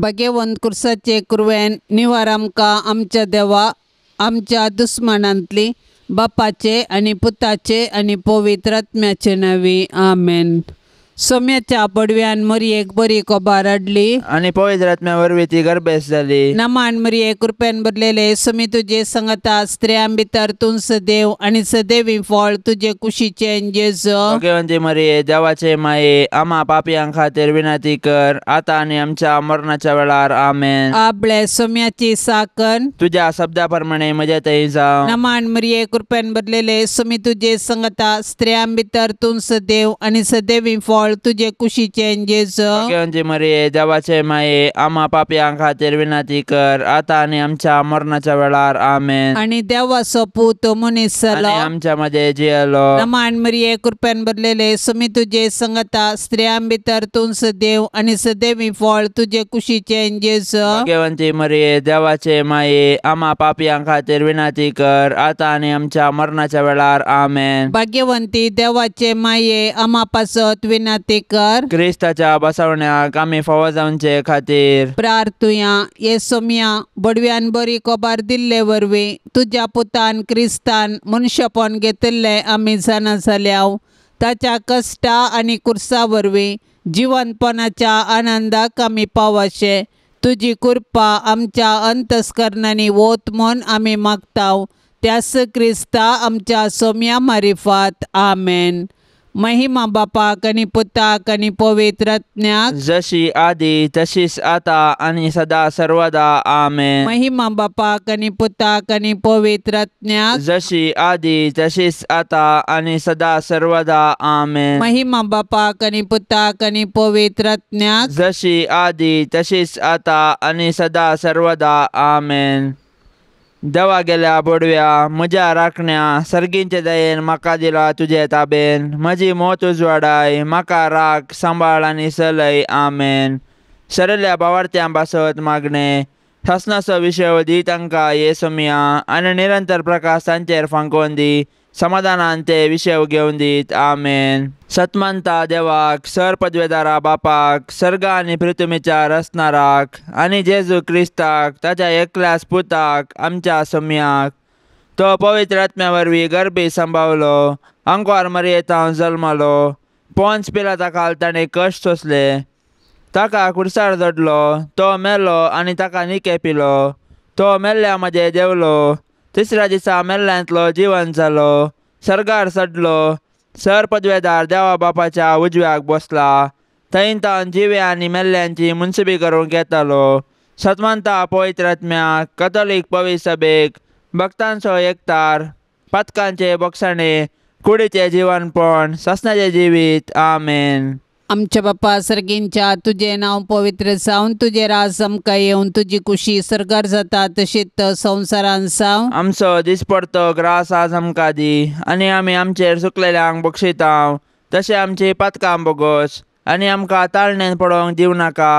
भगेवंत कुर्साचे कुरवेन निवार आमकां आमच्या देवा आमच्या दुस्मानांतली बापाचे आनी पुताचे आनी पवित्र आत्म्याचे नांवी आमेन. सोम्याच्या बडव्यान मरयेक बरी कोबार हाडली आनी पवित्र आत्म्या वरवीं ती गर्भेस्त जाली. नमान मरये कृपेन भरलेले सुमी तुजे संगता स्त्रियां भितर तूं सदैव आनी सदैवी फळ तुजे कुशीचें जेजू. भगवंती मरिये देवाचे माये आम्हा पापयां खातीर विनंती कर आता आनी आमच्या मरणाच्या वेळार आमेन. आपले सोम्याची साकन तुझ्या शब्दा प्रमाणे म्हज्या थंय जावं. नमान मरिये कृपेन भरलेले सुमी तुजे संगता स्त्रियां भितर तूं सदैव आनी सदैवी फळ तुजे कुशीचें जेजू. भगवंती मरिये देवाचे माये आम्हा पापयां खातीर विनंती कर आता आनी आमच्या मरणाच्या वेळार आमेन. आनी देवाचो पूत मनीस जालो आमच्या मध्ये जियेलो. नमान मरिये कृपेन भरलेले सुमी तुजे संगता स्त्रियां भितर तूं सदैव आनी सदैवी फळ तुजे कुशीचें जेजू. भगवंती मरिये देवाचे माये आम्हा पापयां खातीर विनंती कर आता आनी आमच्या मरणाच्या वेळार आमेन. भाग्यवंती देवाचे माये आम्हा पासत विनंती कर. क्रिस्ताच्या बसवण्याक आमी फावो जावचे खातीर प्रार्थुया. ये सोम्या बडव्यान बरी कोबार दिल्ले वरवीं तुज्या पुतान क्रिस्तान मनशेपण घेतिल्लें आमी जाणा जाल्याव ताच्या कश्टा आनी कुर्सा वरवीं जिवनपणाच्या आनंदाक आमी पावशे तुजी कृपा आमच्या अंतस्करणांनी वत म्हूण आमी मागताव त्यास क्रिस्ता आमच्या सोम्या मारिफात आमेन. महिमा बापाक आनी पुताक आनी पवित्र आत्म्याक जशी आदी तशीच आता आनी सदा सर्वदा आमेन. महिमा बापाक आनी पुताक आनी पवित्र आत्म्याक जशी आदी तशीच आता आनी सदा सर्वदा आमेन. महिमा बापाक आनी पुताक आनी पवित्र आत्म्याक जशी आदी तशीच आता आनी सदा सर्वदा आमेन. देवा गेल्या बोडव्या म्हज्या राखण्या सर्गींचे दयेन म्हाका दिला तुजे ताबेन म्हजी मोत उजवाडाय म्हाका राख सांबाळ आनी सलय आमेन. सरल्या बावार्थ्यां पासत मागणें सासणाचो विशय दी तांकां ये सोमया आनी निरंतर प्रकाश तांचेर फांकोवन दी समाधानान ते विशय घेवन दीत आमेन. सतमानता देवाक सर पदवेदारा बापाक सर्ग आनी पृथ्वीच्या रचणाराक आनी जेजू क्रिस्ताक ताच्या एकल्याच पुताक आमच्या सोम्याक तो पवित्र आत्म्या वरवीं गर्भी सांबावलो अंकवार मरयेतावन जल्मलो पोंच पिलाता खाल ताणें कश्ट सोंसले ताका कुर्सार जडलो तो मेलो आनी ताका निके पिलो तो मेल्ल्या मदें देंवलो तिसऱ्या दिसा मेल्ल्यांतलो जिवन जालो सर्गार चडलो सर पदवेदार देवा बापाच्या उजव्याक बसला थंय तावन जिवे आनी मेल्ल्यांची मुनसुबी करूंक येतालो. सतमानता पवित्र आत्म्याक कथोलीक पवित्र सभेक भक्तांचो एकतार पातकांचे बोगसाणे कुडीचें जिवनपण सासणाचें जिवीत आमेन. आमच्या बापा सर्गींच्या तुजें नांव पवित्र जावन तुजें राज आमकां येवन तुजी कुशी सर्गार जाता तशीच संवसारान जावं. आमचो दिसपडतो ग्रास आज आमकां दी आनी आमी आमचेर सुकलेल्यांक बक्षितांव तशें आमची पातकां बोगोस आनी आमकां ताळणेन पडोवंक दिवं नाका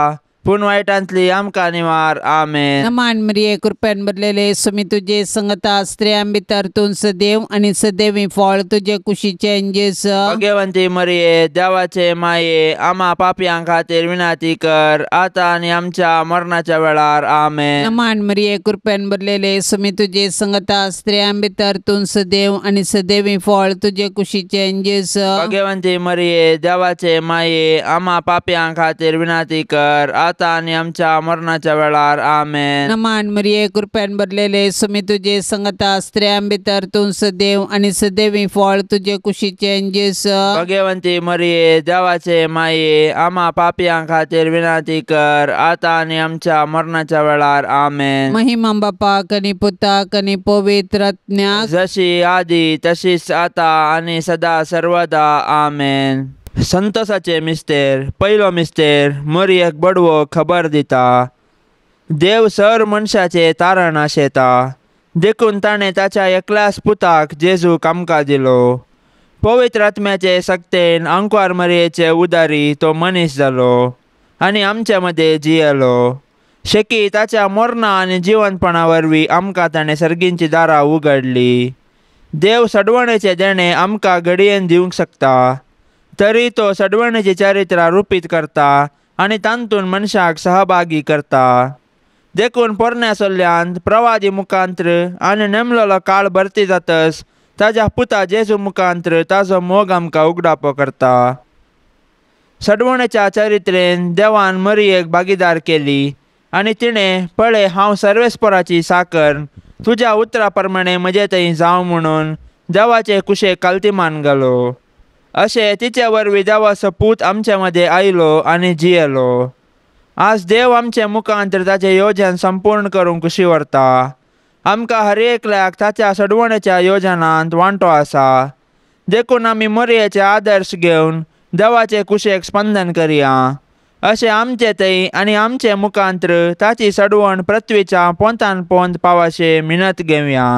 पूण वायटांतली आमकां निवार आमेन. नमान मरिये कृपेन भरलेले सुमी तुजे संगता स्त्रियां भितर तूं सदैव आनी सदैवी फळ तुजे कुशीचें जेजू. भगवंती मरिये देवाचे माये आम्हा पापयां खातीर विनंती कर आता आनी आमच्या मरणाच्या वेळार आमेन. नमान मरिये कृपेन भरलेले सुमी तुजे संगता स्त्रियां भितर तूं सदैव आनी सदैवी फळ तुजे कुशीचें जेजू. भगवंती मरिये देवाचे माये आम्हा पापयां खातीर विनंती कर आता आनी आमच्या मरणाच्या वेळार आमेन. नमान मरिये कृपेन भरलेले सुमी तुजे संगता स्त्रियां भितर तूं सदैव आनी सदैवी फळ तुजे कुशीचें जेजू. भगवंती मरिये देवाचे माये आम्हा पापयां खातीर विनंती कर आता आनी आमच्या मरणाच्या वेळार आमेन. महिमा बापाक आनी पुताक आनी पवित्र आत्म्याक जशी आदी तशीच आता आनी सदा सर्वदा आमेन. संतोषाचे मिस्तेर पयलो मिस्तेर मरियेक बडवो खबर दिता देव सर मनशाचे तारण आशेता देखून ताणें ताच्या एकल्याच पुताक जेजूक आमकां दिलो. पवित्र आत्म्याचे सक्तेन अंकवार मरियेचे उदारी तो मनीस जालो आनी आमचे मदें जियेलो. शेकी ताच्या मरणा आनी जिवनपणा वरवीं आमकां ताणें सर्गींची दारां उगडली. देव सडवणेचें देणें आमकां घडयेन दिवंक शकता तरी तो सडवणेची चरित्रां रुपीत करता आनी तांतून मनशाक सहभागी करता. देखून पोरण्या सल्ल्यांत प्रवादी मुखांत्र आनी नेमलेलो काळ भरती जातस ताज्या पुता जेजू मुखांत्र ताजो मोग आमकां उगडापो करता. सडवणेच्या चरित्रेन देवान मरियेक भागीदार केली आनी तिणें पळय हांव सर्वेस्पराची साकर तुज्या उतरा प्रमाणे म्हजे थंय जावं म्हणून देवाचे कुशेक कालतीमान घालो. अशें तिचे वरवीं देवाचो पूत आमचे मदें आयलो आनी जियेलो. आज देव आमचे मुखांत ताचें योजन संपूर्ण करूंक कुशी व्हरता. आमकां हर एकल्याक ताच्या सडवणेच्या योजनांत वांटो आसा. देखून आमी मरयेचे आदर्श घेवन देवाचे कुशेक स्पंदन करया. अशें आमचे थंय आनी आमचे मुखांत्र ताची सडवण पृथ्वीच्या पोंतान पोंत पावाशे मिनत घेवया.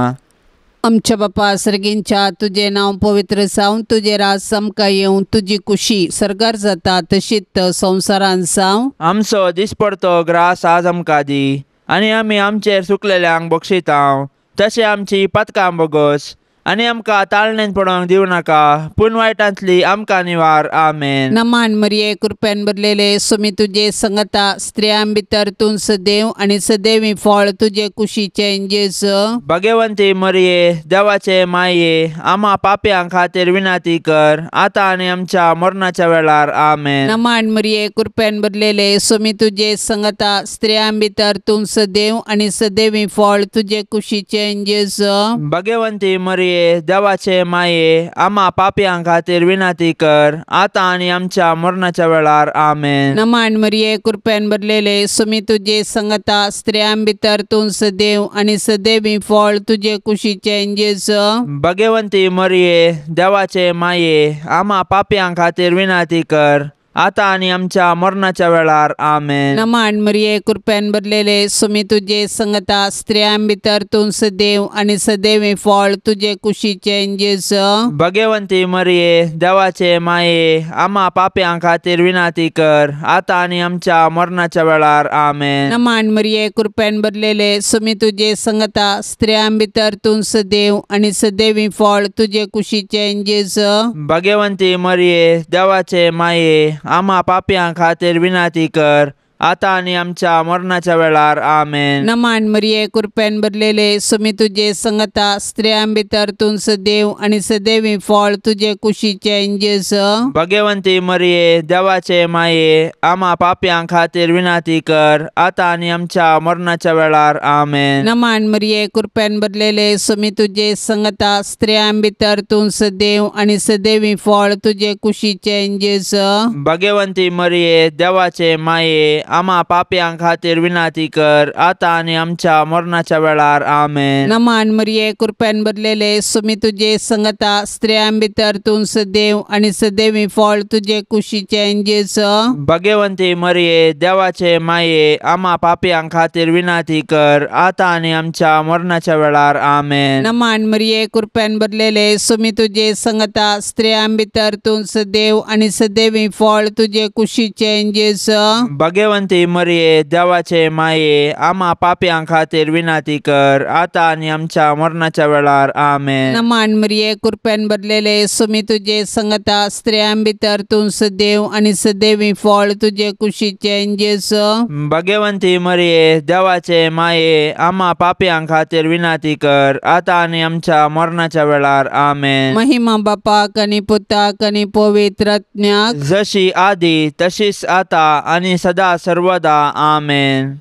आमच्या बापा सर्गींच्या तुजें नांव पवित्र जावं, तुजें राज आमकां येवं, तुजी कुशी सर्गार जाता तशीच संवसारान जावं. आमचो दिसपडतो ग्रास आज आमकां दी आनी आमी आमचेर सुकलेल्यांक बक्षितांव तशें आमची पदकां बोगस आनी आमकां ताळणेन पडोवंक दिवं नाका पूण वायटांतली आमकां निवार. आमेन. नमान मरिये, कृपेन भरलेले, सुमी तुजे संगता, स्त्रियां भितर तूं सदैव आनी सदैवी फळ तुजे कुशीचें जेजू. भगवंती मरिये, देवाचे माये, आमा पापयां खातीर विनंती कर आतां आनी आमच्या मरणाच्या वेळार. आमेन. नमान मरिये, कृपेन भरलेले, सुमी तुजे संगता, स्त्रियां भितर तूं सदैव आनी सदैवी फळ तुजे कुशीचें जेजू. भगवंती मरिये, देवाचे माये, आमा पापयां खातीर विनंती कर आतां आनी आमच्या मरणाच्या वेळार. आमेन. नमान मरिये, कृपेन भरलेले, सुमी तुजे संगता, स्त्रियां भितर तूं सदैव आनी सदैवी फळ तुजे कुशीचें जेजू. भगवंती मरिये, देवाचे माये, आमा पापयां खातीर विनंती कर आतां आनी आमच्या मरणाच्या वेळार. आमेन. नमान मरिये, कृपेन भरलेले, सुमी तुजे संगता, स्त्रियां भितर तूं सदैव आनी सदैवी फळ तुजे कुशीचें जेजू. भगवंती मरिये, देवाचे माये, आमा पापयां खातीर विनंती कर आतां आनी आमच्या मरणाच्या वेळार. आमेन. नमान मरिये, कृपेन भरलेले, सुमी तुजे संगता, स्त्रियां भितर तूं सदैव आनी सदैवी फळ तुजे कुशीचें जेजू. भगवंती मरिये, देवाचे माये, आमा पापयां खातीर विनंती कर आतां आनी आमच्या मरणाच्या वेळार. आमेन. नमान मरिये, कृपेन भरलेले, सुमी तुजे संगता, स्त्रियां भितर तूं सदैव आनी सदैवी फळ तुजे कुशीचें जेजू. भगवंती मरिये, देवाचे माये, आमा पापयां खातीर विनंती कर आतां आनी आमच्या मरणाच्या वेळार. आमेन. नमान मरिये, कृपेन भरलेले, सुमी तुजे संगता, स्त्रियां भितर तूं सदैव आनी सदैवी फळ तुजे कुशीचें जेजू. भगवंती मरिये, देवाचे माये, आमा पापयां खातीर विनंती कर आतां आनी आमच्या मरणाच्या वेळार. आमेन. नमान मरिये, कृपेन भरलेले, सुमी तुजे संगता, स्त्रियां भितर तूं सदैव आनी सदैवी फळ तुजे कुशीचें जेजू. भगवंती मरिये, देवाचे माये, आमा पापयां खातीर विनंती कर आतां आनी आमच्या मरणाच्या वेळार. आमेन. नमान मरिये, कृपेन भरलेले, सुमी तुजे संगता, स्त्रियां भितर तूं सदैव आनी सदैवी फळ तुजे कुशीचें जेजू. भगवंती मरिये, देवाचे माये, आमा पापयां खातीर विनंती कर आतां आनी आमच्या मरणाच्या वेळार. आमेन. नमान मरिये, कृपेन भरलेले, सुमी तुजे संगता, स्त्रियां भितर तूं सदैव आनी सदैवी फळ तुजे कुशीचें जेजू. भगवंती मरिये, देवाचे माये, आमा पापयां खातीर विनंती कर आतां आनी आमच्या मरणाच्या वेळार. आमेन. महिमा बापाक आनी पुताक आनी पवित्र आत्म्याक, जशी आदी तशीच आतां आनी सदा सर्वदा. आमेन.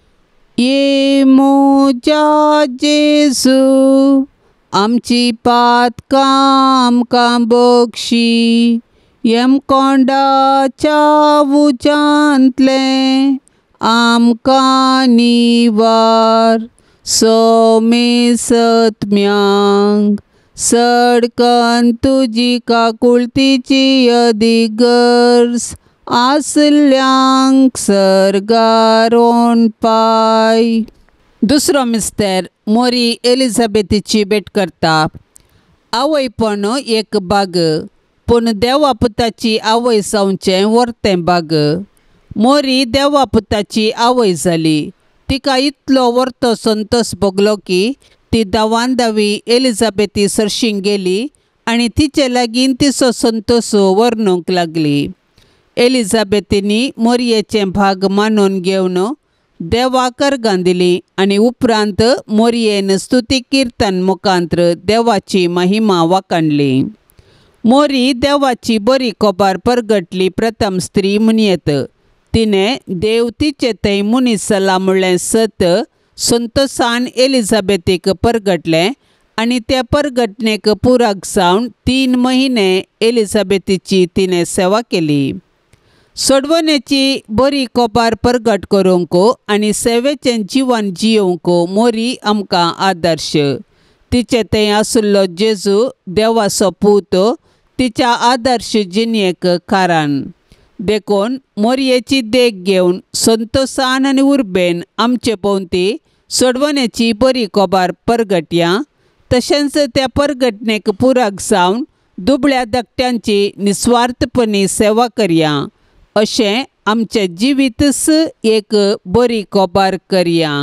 ये म्हज्या जेजू, आमची पातकां आमकां बक्षी, यमकोंडाच्या उज्यांतलें आमकां निवार, सोमे सत्म्यांक सडकन तुजी काकुळतीची अदीक गरज आसल्यांक सर्गार पाय. दुसरो मिस्तर मोरी एलिझाबेथीची भेट करता. आवयपण एक बाग, पूण देवा पुताची आवय जावचें वर्तें बाग. मोरी देवा पुताची आवय जाली. तिका इतलो वर्तो संतोष भोगलो की ती धांवान धांवी एलिझाबेथी सरशीं गेली आनी तिचे लागीं तिचो संतोष वर्णूंक लागली. एलिझाबेथीनी मोरयेचें भाग मानून घेवन देवाक अर्गां दिली आनी उपरांत मोरयेन स्तुती किर्तन मुखांत्र देवाची महिमा वाखाणली. मोरी देवाची बरी खबर परगटली प्रथम स्त्री म्हणयेत. तिणें देव तिचे थंय मनीस जाला म्हणलें सत संतोसान एलिझाबेथीक परगटलें आनी त्या परगटणेक पुराक जावन 3 महिने एलिझाबेथीची तिणें सेवा केली. सोडवणेची बरी खबर परगट करूंक आनी सेवेचें जिवन जियोवंक मोरी आमकां आदर्श. तिचे थंय आशिल्लो जेजू देवाचो पूत तिच्या आदर्श जिणेक कारण. देखून मोरयेची देख घेवन संतोसान आनी उर्बेन आमचे भोंवती सोडवणेची बरी खबर परगटया. तशेंच त्या परगटणेक पुराक जावन दुबळ्या धाकट्यांची निस्वार्थपणी सेवा करया. अशें आमचें जिवीतच एक बरी खबर करया.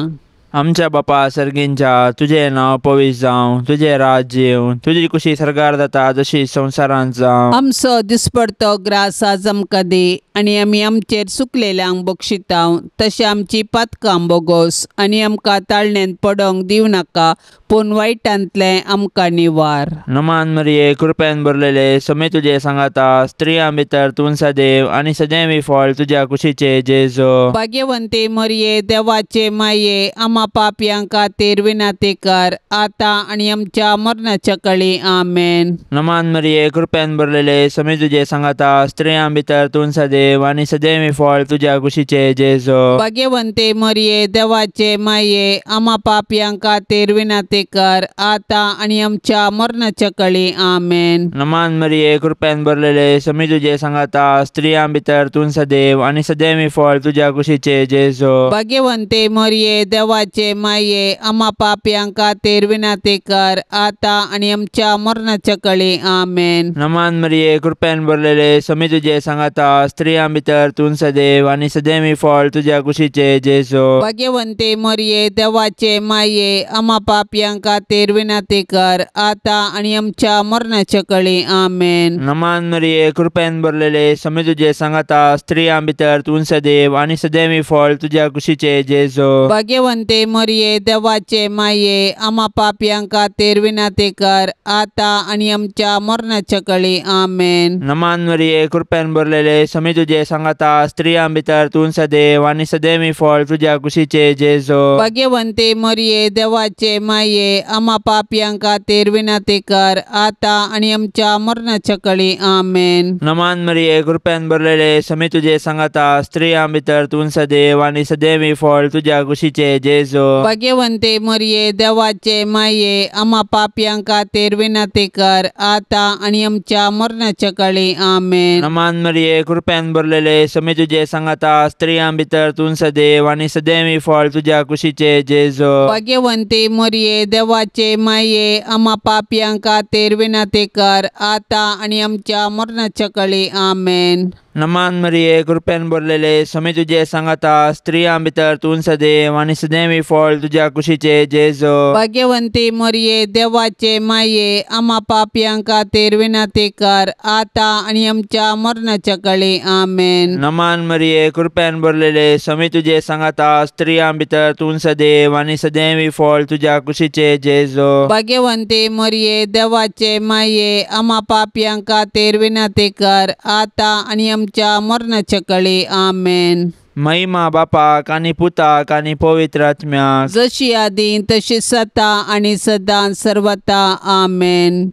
आमच्या बापा सर्गींच्या तुजें नांव पवित्र जावं, तुजें राज्य येवं, तुजी कुशी सरकार जाता जशी संवसारांत जावं. आमचो दिसपडतो ग्रास आज आमकां दी आनी आमी आमचेर चुकलेल्यांक बक्षितांव तशें आमची पातकां बोगोस आनी आमकां ताळणेंत पडोंक दिवं नाका पूण वायटांतलें आमकां निवार. नमान मरिये कृपेन भरलेले समे तुजे सांगाता, स्त्रियां भितर तूं सदैव आनी सदैवी फळ तुज्या कुशीचे जेजू. भाग्यवंती मरिये देवाचे माये आमा पापयां खातीर विनंती कर आतां आनी आमच्या मरणाच्या कळी. आमेन. नमान मरिये कृपेन भरलेले समे तुजे सांगाता, स्त्रियां भितर तूं सदैव आनी सदैवी फळ तुज्या कुशीचे जेजू. भाग्यवंती मरिये देवाचे माये आमा पापयां खातीर विनंती कर आतां आनी आमच्या मरणाच्या कळी. आमेन. नमान मरिये कृपेन भरलेले समे तुजे सांगाता, स्त्रियां भितर तूं सदैव आनी सदैवी फळ तुज्या कुशीचे जेजू. भाग्यवंती मरिये देवाचे माये आमा पापयां खातीर विनंती कर आतां आनी आमच्या मरणाच्या कळी. आमेन. नमान मरिये कृपेन भरलेले समे तुजे सांगाता, स्त्रियां भितर तूं सदैव आनी सदैवी फळ तुज्या कुशीचे जेजू. भाग्यवंती मरिये देवाचे माये आमा पापयां खातीर विनंती कर आतां आनी आमच्या मरणाच्या कळी. आमेन. नमान मरिये कृपेन भरलेले समे तुजे सांगाता, स्त्रियां भितर तूं सदैव आनी सदैवी फळ तुज्या कुशीचे जेजू. भाग्यवंती मरिये देवाचे माये आमा पापयां खातीर विनंती कर आतां आनी आमच्या मरणाच्या कळी. आमेन. नमान मरिये कृपेन भरलेले समे तुजे सांगाता, स्त्रियां भितर तूं सदैव आनी सदैवी फळ तुज्या कुशीचे जेजू. भाग्यवंती मरिये देवाचे माये आमा पापयां खातीर विनंती कर आतां आनी आमच्या मरणाच्या कळी. आमेन. नमान मरिये कृपेन भरलेले समे तुजे सांगाता, स्त्रियां भितर तूं सदैव आनी सदैवी फळ तुज्या कुशीचे जेजू. भाग्यवंती मरिये देवाचे माये आमा पापयां खातीर विनंती कर आतां आनी आमच्या मरणाच्या कळी. आमेन. नमान मरिये कृपेन भरलेले समे तुजे सांगाता, स्त्रियां भितर तूं सदैव आनी सदैवी फळ तुज्या कुशीचे जेजू. भाग्यवंती मरिये देवाचे माये आमा पापयां खातीर विनंती कर आतां आनी आमच्या मरणाच्या कळी. आमेन. नमान मरिये कृपेन भरलेले समे तुजे सांगाता, स्त्रियां भितर तूं सदैव आनी सदैवी फळ तुज्या कुशीचे जेजू. भाग्यवंती मरिये देवाचे माये आमा पापयां खातीर विनंती कर आतां आनी आमच्या मरणाच्या कळी. आमेन. नमान मरिये कृपेन भरलेले समे तुजे सांगाता, स्त्रियां भितर तूं सदैव आनी सदैवी फळ तुज्या कुशीचे जेजू. भाग्यवंती मरिये देवाचे माये आमा पापयां खातीर विनंती कर आतां आनी आमच्या मरणाच्या कळी. आमेन. महिमा बापाक आनी पुताक आनी पवित्र आत्म्याक, जशी आदी तशी सता आनी सदां सर्वता. आमेन.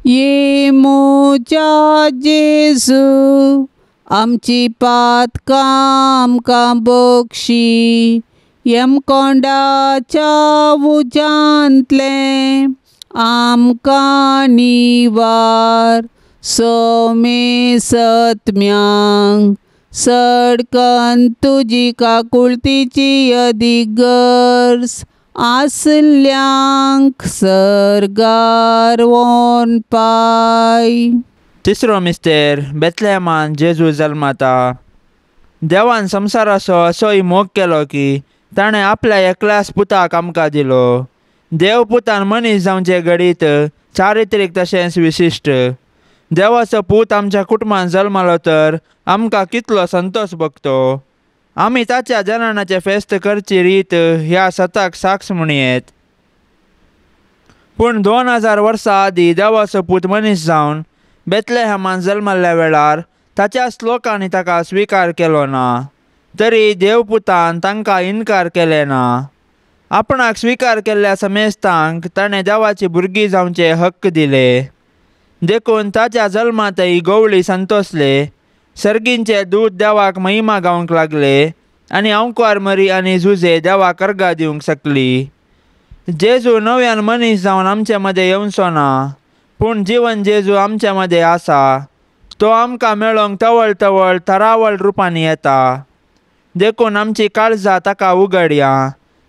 ये म्हज्या जेजू आमची पातकां आमकां बक्षी, यमकोंडाच्या उज्यांतलें आमकां निवार, सोमे सत्म्यांक सडकन तुजी काकुळतीची अदीक गरज आसल्यांक सर्गार वोन पाय. तिसरो मिस्तेर बेथलेहमान जेजू जल्माता. देवान संवसाराचो असोय मोग केलो की ताणें आपल्या एकल्याच पुताक आमकां दिलो. देव पुतान मनीस जावचें घडीत चारित्रीक तशेंच विशिश्ट. देवाचो पूत आमच्या कुटुंबान जल्मालो तर आमकां कितलो संतोश भोगतो। आमी ताच्या जननाचें फेस्त करची रीत ह्या सताक साक्ष म्हणयेत। पूण 2000 वर्सां आदीं देवाचो पूत मनीस जावन बेतलेहमान जल्मल्ल्या वेळार ताच्याच लोकांनी ताका स्विकार केलो ना, तरी देवपुतान तांकां इनकार केले ना। आपणाक स्विकार केल्ल्या समेस्तांक ताणें देवाची भुरगीं जावचे हक्क दिले। देखून ताच्या जल्मांतय गवळी संतोसले, सर्गींचे दूत देवाक महिमा गावंक लागले आनी अंकवार मरी आनी जुजे देवाक अर्गां दिवंक शकली। जेजू नव्यान मनीस जावन आमचे मदें येवचो ना, पूण जिवन जेजू आमचे मदें आसा। तो आमकां मेळोंक तवळ तवळ थरावळ रुपांनी येता। देखून आमची काळजां ताका उगडया,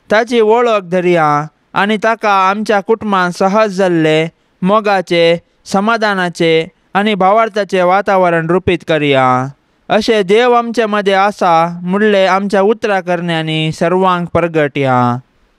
ताची वळख धरया आनी ताका आमच्या कुटुंबान सहज जाल्ले मोगाचे, समाधानाचे आनी भावार्थाचे वातावरण रुपीत करया। अशें देव आमचे मदें आसा म्हणलें आमच्या उतरां करण्यांनी सर्वांक परगटया।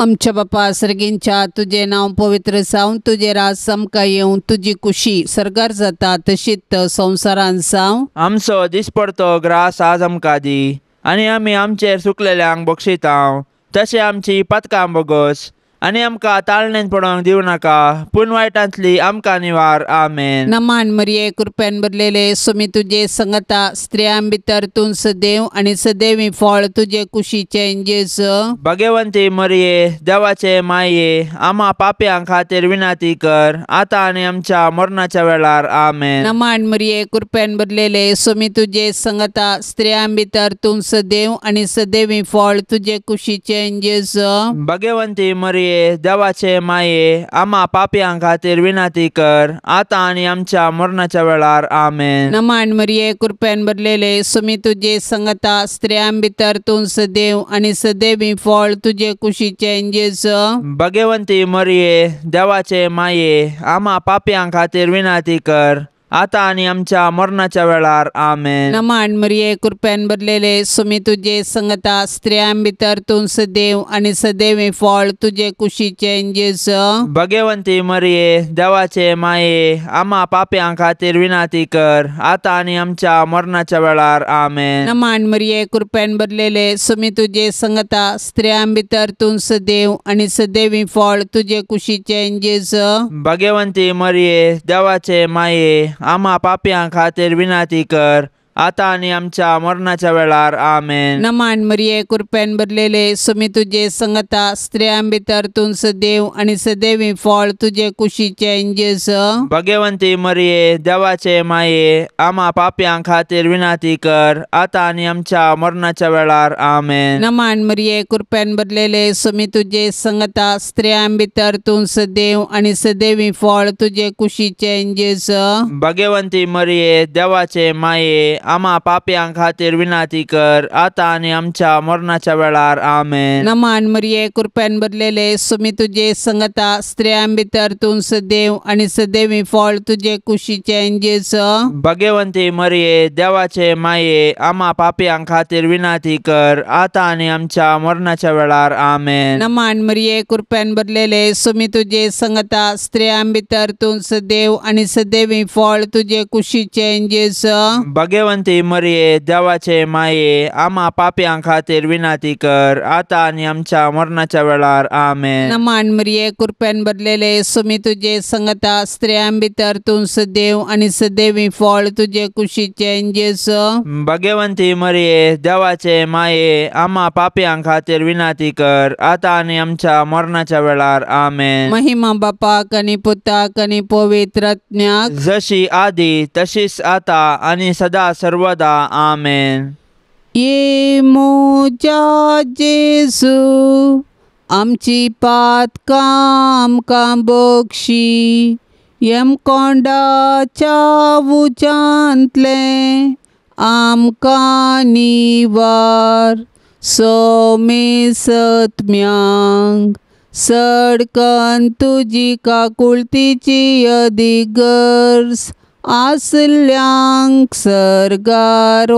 आमच्या बापा सर्गींच्या तुजें नांव पवित्र जावं, तुजें राज आमकां येवं, तुजी कुशी सर्गार जाता तशीच संवसारान जावं। आमचो दिसपडतो ग्रास आज आमकां दी आनी आमी आमचेर सुकलेल्यांक बक्षितांव तशें आमची पातकां बोगस आनी आमकां ताळणेन पडोवंक दिवं नाका, पूण वायटांतली आमकां निवार। आमेन। नमान मरिये, कृपेन भरलेले, स्वामी तुजे संगता, स्त्रियां भितर तूं सदैव आनी सदैवी फळ तुजे कुशीचें जेजू। भगवंती मरिये, देवाचे माये, आमा पापयां खातीर विनंती कर आतां आनी आमच्या मरणाच्या वेळार। आमेन। नमान मरिये, कृपेन भरलेले, स्वामी तुजे संगता, स्त्रियां भितर तूं सदैव आनी सदैवी फळ तुजे कुशीचें जेजू। भगवंती मरिये, देवाचे माये, आमा पापयां खातीर विनंती कर आतां आनी आमच्या मरणाच्या वेळार। आमेन। नमान मरिये, कृपेन भरलेले, स्वामी तुजे संगता, स्त्रियां भितर तूं सदैव आनी सदैवी फळ तुजे कुशीचें जेजू। भगवंती मरिये, देवाचे माये, आमा पापयां खातीर विनंती कर आतां आनी आमच्या मरणाच्या वेळार। आमेन। नमान मरिये, कृपेन भरलेले, स्वामी तुजे संगता, स्त्रियां भितर तूं सदैव आनी सदैवी फळ तुजे कुशीचें जेजू। भगवंती मरिये, देवाचे माये, आमा पापयां खातीर विनंती कर आतां आनी आमच्या मरणाच्या वेळार। आमेन। नमान मरिये, कृपेन भरलेले, स्वामी तुजे संगता, स्त्रियां भितर तूं सदैव आनी सदैवी फळ तुजे कुशीचें जेजू। भगवंती मरिये, देवाचे माये, आमा पापयां खातीर विनंती कर आतां आनी आमच्या मरणाच्या वेळार। आमेन। नमान मरिये, कृपेन भरलेले, स्वामी तुजे संगता, स्त्रियां भितर तूं सदैव आनी सदैवी फळ तुजे कुशीचें जेजू। भगवंती मरिये, देवाचे माये, आमा पापयां खातीर विनंती कर आतां आनी आमच्या मरणाच्या वेळार। आमेन। नमान मरिये, कृपेन भरलेले, स्वामी तुजे संगता, स्त्रियां भितर तूं सदैव आनी सदैवी फळ तुजे कुशीचें जेजू। भगवंती मरिये, देवाचे माये, आमा पापयां खातीर विनंती कर आतां आनी आमच्या मरणाच्या वेळार। आमेन। नमान मरिये, कृपेन भरलेले, स्वामी तुजे संगता, स्त्रियां भितर तूं सदैव आनी सदैवी फळ तुजे कुशीचें जेजू। भगवंती मरिये, देवाचे माये, आमा पापयां खातीर विनंती कर आतां आनी आमच्या मरणाच्या वेळार। आमेन। नमान मरिये, कृपेन भरलेले, स्वामी तुजे संगता, स्त्रियां भितर तूं सदैव आनी सदैवी फळ तुजे कुशीचें जेजू। भगवंती मरिये, देवाचे माये, आमा पापयां खातीर विनंती कर आतां आनी आमच्या मरणाच्या वेळार। आमेन। नमान मरिये, कृपेन भरलेले, स्वामी तुजे संगता, स्त्रियां भितर तूं सदैव आनी सदैवी फळ तुजे कुशीचें जेजू। भगवंती मरिये, देवाचे माये, आमा पापयां खातीर विनंती कर आतां आनी आमच्या मरणाच्या वेळार। आमेन। महिमा बापाक आनी पुताक आनी पवित्र आत्म्याक, जशी आदी तशीच आता आनी सदा सर्वदा। आमेन। ये म्हज्या जेजू, आमची पातकां आमकां बक्षी, यमकोंडाच्या उज्यांतलें आमकां निवार, सोमेसत्म्यांक सडकन तुजी काकुळतीची अदीक गरज आसल्यांक सर्गार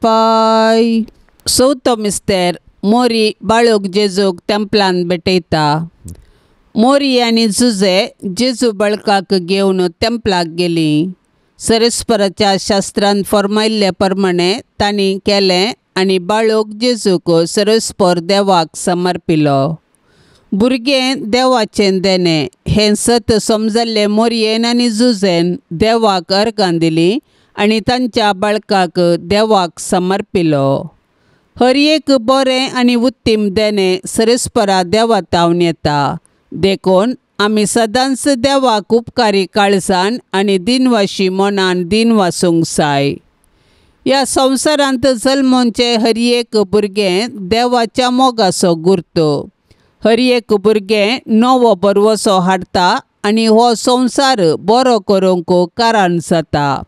पाय। चवथो मिस्तेर मोरी बाळूक जेजूक तेंपलान भेटयता। मोरी आनी जुजे जेजू बळकाक घेवन तेंपलाक गेली। सरस्पराच्या शास्त्रान फर्मायल्ले प्रमाणे तांणी केलें आनी बाळक जेजूक सरस्पर देवाक समर्पिलो. भुरगें देवाचें देणें हें सत समजल्लें मोरयेन आनी जुझेन देवाक अर्गां दिलीं आनी तांच्या बाळकाक देवाक समर्पिलो. हर एक बरें आनी उत्तीम देणें सरस्परा देवा तावन येता, देखून आमी सदांच देवाक उपकारी काळजान आनी दिनवाशी मनान दिनवासूंक जाय. ह्या संवसारांत जल्मोवचें हर एक भुरगें देवाच्या मोगाचो गुर्तो. हर एक भुरगें नवो भरवसो हाडटा आनी हो संवसार बरो करूंक कारण जाता.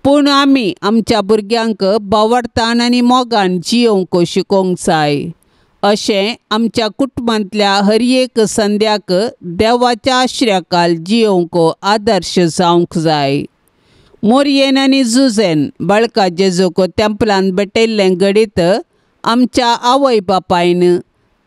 पूण आमी आमच्या भुरग्यांक बावडतान आनी मोगान जियोवंक शिकोवंक जाय. अशें आमच्या कुटुंबांतल्या हर एक संद्याक देवाच्या आश्र्याखाल जियोवंक आदर्श जावंक जाय. मोरयेन आनी जुझेन बाळका जेजूक तेंपलान भेटयल्लें घडीत आमच्या आवय बापायन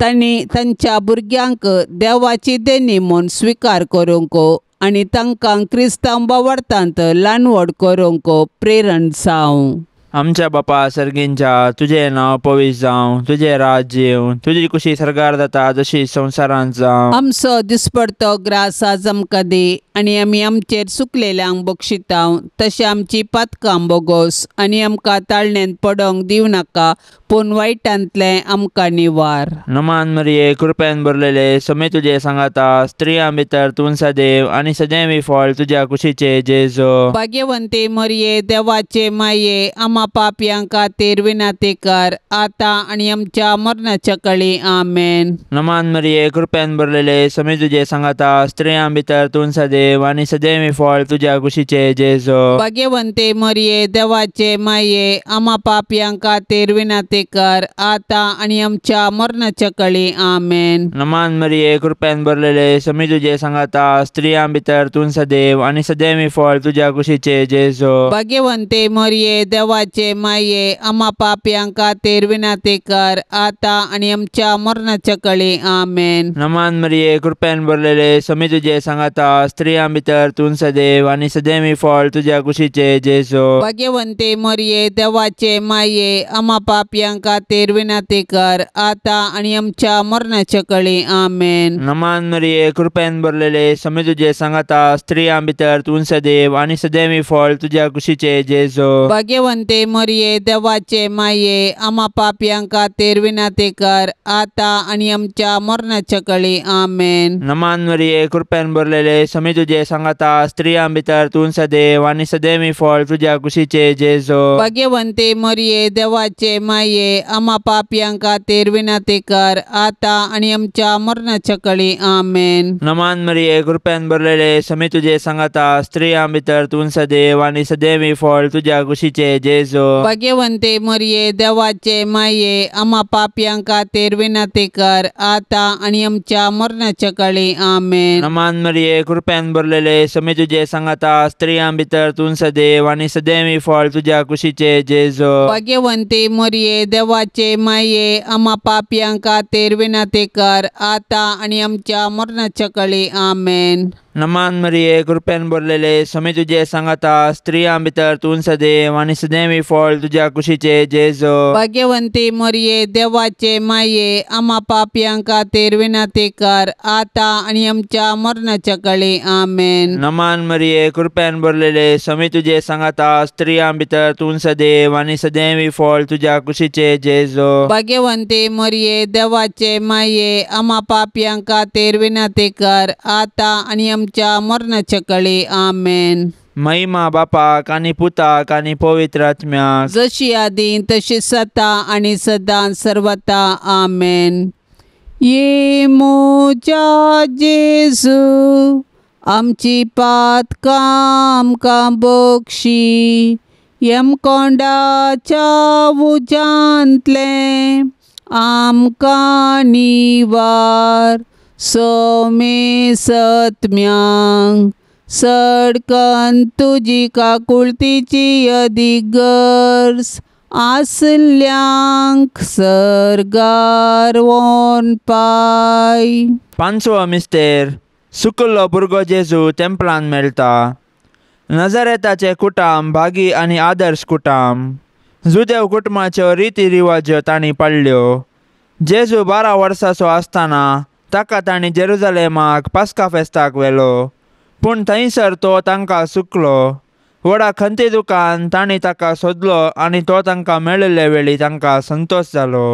तांणी तांच्या भुरग्यांक देवाची देणी म्हूण स्विकार करूंक आनी तांकां क्रिस्तांव बावडतांत ल्हान व्हड करूंक प्रेरण जावं. आमच्या बापा सर्गींच्या तुजें नांव पवित्र जावं, तुजें राज्य येवं, तुजी कुशी सरकार जाता जशी संवसारांत जावं. आमचो दिसपडतो ग्रास आज आमकां दी आनी आमी आमचेर चुकलेल्यांक बक्षितांव तशें आमची पातकां बोगोस आनी आमकां ताळणेंत पडोंक दिवं नाका, पूण वायटांतलें आमकां निवार. नमान मरिये, कृपेन भरलेले, समे तुजे सांगाता, स्त्रियां भितर तूं सदैव आनी सदैवी फळ तुज्या कुशीचे जेजू. भाग्यवंती मरिये, देवाचे माये, आमा पापयां खातीर विनंती कर आतां आनी आमच्या मरणाच्या कळी. आमेन. नमान मरिये, कृपेन भरलेले, समे तुजे सांगाता, स्त्रियां भितर तूं सदैव आनी सदैवी फळ तुज्या कुशीचे जेजू. भाग्यवंती मरिये, देवाचे माये, आमा पापयां खातीर विनंती कर आतां आनी आमच्या मरणाच्या कळी. आमेन. नमान मरिये, कृपेन भरलेले, समे तुजे सांगाता, स्त्रियां भितर तूं सदैव आनी सदैवी फळ तुज्या कुशीचे जेजू. भाग्यवंती मरिये, देवाचे माये, आमा पापयां खातीर विनंती कर आतां आनी आमच्या मरणाच्या कळी. आमेन. नमान मरिये, कृपेन भरलेले, समे तुजे सांगाता, स्त्रियां भितर तूं सदैव आनी सदैवी फळ तुज्या कुशीचे जेजू. भाग्यवंती मरिये, देवाचे माये, आमा पापयां खातीर विनंती कर आतां आनी आमच्या मरणाच्या कळी. आमेन. नमान मरिये, कृपेन भरलेले, समे तुजे सांगाता, स्त्रियां भितर तूं सदैव आनी सदैवी फळ तुज्या कुशीचे जेजू. भाग्यवंती मरिये, देवाचे माये, आमा पापयां खातीर विनंती कर आतां आनी आमच्या मरणाच्या कळी. आमेन. नमान मरिये, कृपेन भरलेले, समे तुजे सांगाता, स्त्रियां भितर तूं सदैव आनी सदैवी फळ तुज्या कुशीचे जेजू. भाग्यवंती मरिये, देवाचे माये, आमा पापयां खातीर विनंती कर आतां आनी आमच्या मरणाच्या कळी. आमेन. नमान मरिये, कृपेन भरलेले, समे तुजे सांगाता, स्त्रियां भितर तूं सदैव आनी सदैवी फळ तुज्या कुशीचे जेजू. भाग्यवंती मरिये, देवाचे माये, आमा पापयां खातीर विनंती कर आतां आनी आमच्या मरणाच्या कळी. आमेन. नमान मरिये, कृपेन भरलेले, समे तुजे सांगाता, स्त्रियां भितर तूं सदैव आनी सदैवी फळ तुज्या कुशीचे जेजू. भाग्यवंती मरिये, देवाचे माये, आमा पापयां खातीर विनंती कर आतां आनी आमच्या मरणाच्या कळी. आमेन. नमान मरिये, कृपेन भरलेले, समे तुजे सांगाता, स्त्रियां भितर तूं सदैव आनी सदैवी फळ तुज्या कुशीचे जेजू. भाग्यवंती मरिये, देवाचे माये, आमा पापयां खातीर विनंती कर आतां आनी आमच्या मरणाच्या कळी. आमेन. नमान मरिये, कृपेन भरलेले, समे तुजे सांगाता, स्त्रियां भितर तूं सदैव आनी सदैवी फळ तुज्या कुशीचे जेजू. भाग्यवंती मरिये, देवाचे माये, आमा पापयां खातीर विनंती कर आतां आनी आमच्या मरणाच्या कळी. आमेन. महिमा बापाक आनी पुताक आनी पवित्र आत्म्याक, जशी आदी तशी सता आनी सदां सर्वता. आमेन. ये म्हज्या जेजू, आमची पातकां आमकां बक्षी, यमकोंडाच्या उज्यांतलें आमकां निवार, सोमे सत्म्यांक सडकन तुजी काकुळतीची अदीक गरज आसल्यांक सर्गार वोन पाय. पांचवो मिस्तेर, सुकल्लो भुरगो जेजू तेंपलान मेळटा. नजरेताचें कुटाम भागी आनी आदर्श कुटाम. जुदेव कुटुंबाच्यो रिती रिवाज्यो तांणी पाळ्ळ्यो. जेजू 12 वर्सांचो आसतना ताका तांणी जेरुजलेमाक पास्का फेस्ताक व्हेलो, पूण थंयसर तो तांकां सुकलो. व्हडा खंती दुकान तांणी ताका सोदलो आनी तो तांकां मेळिल्ले वेळी तांकां संतोश जालो.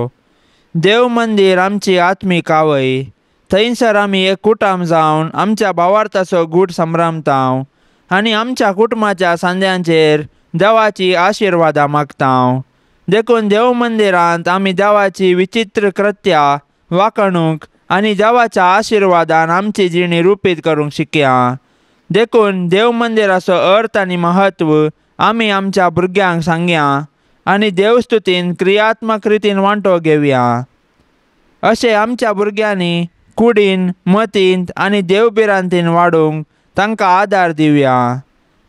देव मंदीर आमची आत्मीक आवय. थंयसर आमी एक कुटाम जावन आमच्या भावार्थाचो गूट संभ्रमताव आनी आमच्या कुटुंबाच्या सांद्यांचेर देवाची आशिर्वादां मागताव. देखून देव मंदिरांत आमी देवाची विचित्र कृत्या वाकणूक आनी देवाच्या आशिर्वादान आमची जिणी रुपीत करूंक शिकया. देखून देव मंदिराचो अर्थ आनी म्हत्व आमी आमच्या भुरग्यांक सांगया आनी देवस्तुतीन क्रियात्मक रितीन वांटो घेवया. अशें आमच्या भुरग्यांनी कुडीन, मतींत आनी देवभिरांतीन वाडूंक तांकां आदार दिवया.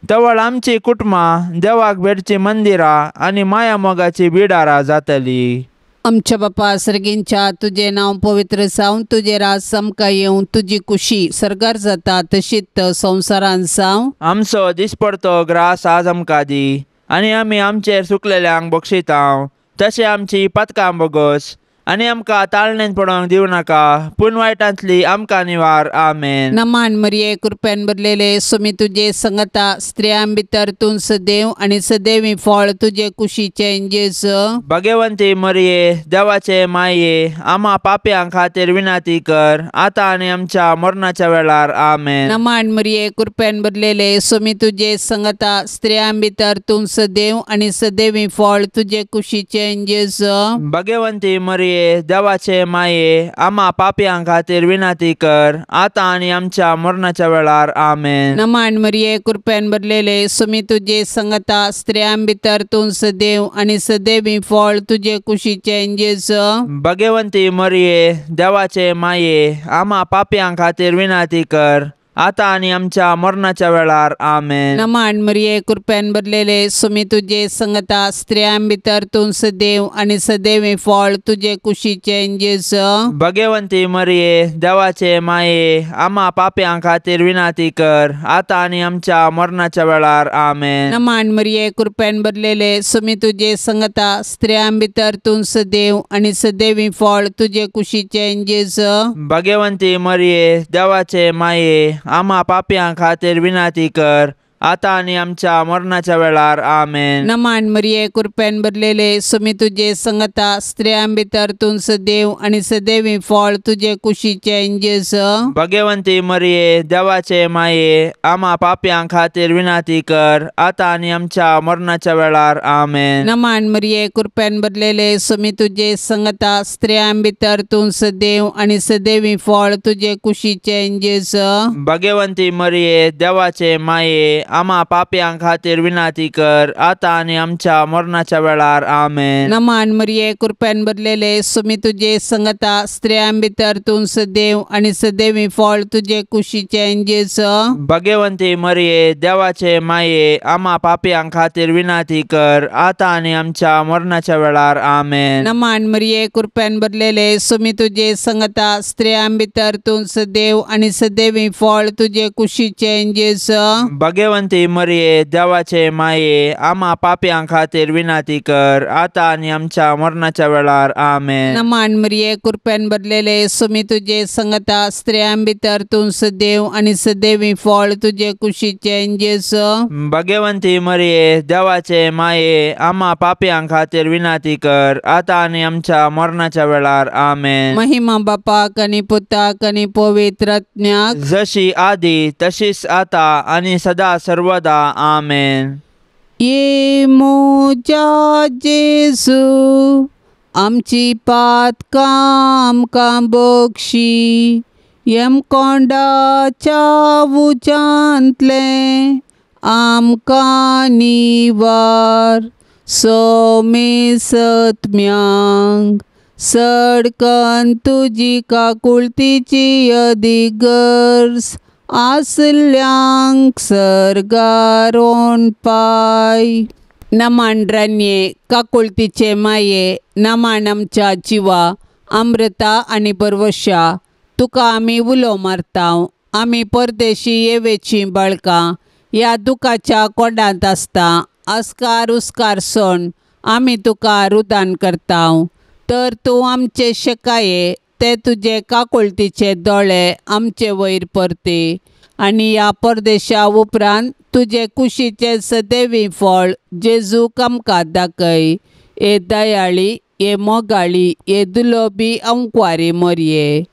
तवळ आमची कुटुंबां देवाक भेटची मंदिरां आनी माया मोगाची बिडारां जातली. आमच्या बापा सर्गींच्या, तुजें नांव पवित्र जावं, तुजें राज आमकां येवं, तुजी कुशी सर्गार जाता तशीच संवसारांत जावं. आमचो दिसपडतो ग्रास आज आमकां दी आनी आमी आमचेर सुकलेल्यांक बक्षितांव तशें आमची पातकां बोगस आनी आमकां ताळणेन पडोवंक दिवं नाका, पूण वायटांतली आमकां निवार. आमेन. नमान मरिये, कृपेन भरलेले, स्वामी तुजे संगता, स्त्रियां भितर तूं सदैव आनी सदैवी फळ तुजे कुशीचें जेजू. भगवंती मरिये, देवाचे माये, आमा पापयां खातीर विनंती कर आतां आनी आमच्या मरणाच्या वेळार. आमेन. नमान मरिये, कृपेन भरलेले, स्वामी तुजे संगता, स्त्रियां भितर तूं सदैव आनी सदैवी फळ तुजे कुशीचें जेजू. भगवंती मरिये, देवाचे माये, आमा पापयां खातीर विनंती कर आतां आनी आमच्या मरणाच्या वेळार. आमेन. नमान मरिये, कृपेन भरलेले, स्वामी तुजे संगता, स्त्रियां भितर तूं सदैव आनी सदैवी फळ तुजे कुशीचें जेजू. भगवंती मरिये, देवाचे माये, आमा पापयां खातीर विनंती कर आतां आनी आमच्या मरणाच्या वेळार. आमेन. नमान मरिये, कृपेन भरलेले, स्वामी तुजे संगता, स्त्रियां भितर तूं सदैव आनी सदैवी फळ तुजे कुशीचें जेजू. भगवंती मरिये, देवाचे माये, आमा पापयां खातीर विनंती कर आतां आनी आमच्या मरणाच्या वेळार. आमेन. नमान मरिये, कृपेन भरलेले, स्वामी तुजे संगता, स्त्रियां भितर तूं सदैव आनी सदैवी फळ तुजे कुशीचें जेजू. भगवंती मरिये, देवाचे माये, आमा पापयां खातीर विनंती कर आतां आनी आमच्या मरणाच्या वेळार. आमेन. नमान मरिये, कृपेन भरलेले, स्वामी तुजे संगता, स्त्रियां भितर तूं सदैव आनी सदैवी फळ तुजे कुशीचें जेजू. भगवंती मरिये, देवाचे माये, आमा पापयां खातीर विनंती कर आतां आनी आमच्या मरणाच्या वेळार. आमेन. नमान मरिये, कृपेन भरलेले, स्वामी तुजे संगता, स्त्रियां भितर तूं सदैव आनी सदैवी फळ तुजे कुशीचें जेजू. भगवंती मरिये, देवाचे माये, आमा पापयां खातीर विनंती कर आतां आनी आमच्या मरणाच्या वेळार. आमेन. नमान मरिये, कृपेन भरलेले, स्वामी तुजे संगता, स्त्रियां भितर तूं सदैव आनी सदैवी फळ तुजे कुशीचें जेजू. भगवंती मरिये, देवाचे माये, आमा पापयां खातीर विनंती कर आतां आनी आमच्या मरणाच्या वेळार. आमेन. नमान मरिये, कृपेन भरलेले, स्वामी तुजे संगता, स्त्रियां भितर तूं सदैव आनी सदैवी फळ तुजे कुशीचें जेजू. भगवंती मरिये, देवाचे माये, आमा पापयां खातीर विनंती कर आतां आनी आमच्या मरणाच्या वेळार. आमेन. नमान मरिये, कृपेन भरलेले, स्वामी तुजे संगता, स्त्रियां भितर तूं सदैव आनी सदैवी फळ तुजे कुशीचें जेजू. भगवंती मरिये, देवाचे माये, आमा पापयां खातीर विनंती कर आतां आनी आमच्या मरणाच्या वेळार. आमेन. महिमा बापाक आनी पुताक आनी पवित्र आत्म्याक, जशी आदी तशीच आतां आनी सदा सर्वदा. आमेन. ये म्हज्या जेजू, आमची पातकां आमकां बक्षी, यमकोंडाच्या उज्यांतलें आमकां निवार, सोमे सत्म्यांक सडकन तुजी काकुळतीची अदीक गरज आसल्यांक सर्गार पाय. नमान रान्ये, काकुळतीचे माये, नमान आमच्या जिवा, अमृता आनी बरवशा, तुका आमी उलो मारताव. आमी परदेशी येवेचीं बाळकां, ह्या दुखाच्या कोंडांत आसता अस्कार उस्कार सोण आमी तुका रुदान करता तर तूं आमचे शेकाये ते तुजे काकुळतीचे दोळे आमचे वयर परते आनी ह्या परदेशा उपरांत तुजे कुशीचे सदैवी फळ जेजूक आमकां दाखय. हे दयाळी हे मोगाळी हे दुलोबी अंकवारी मोरये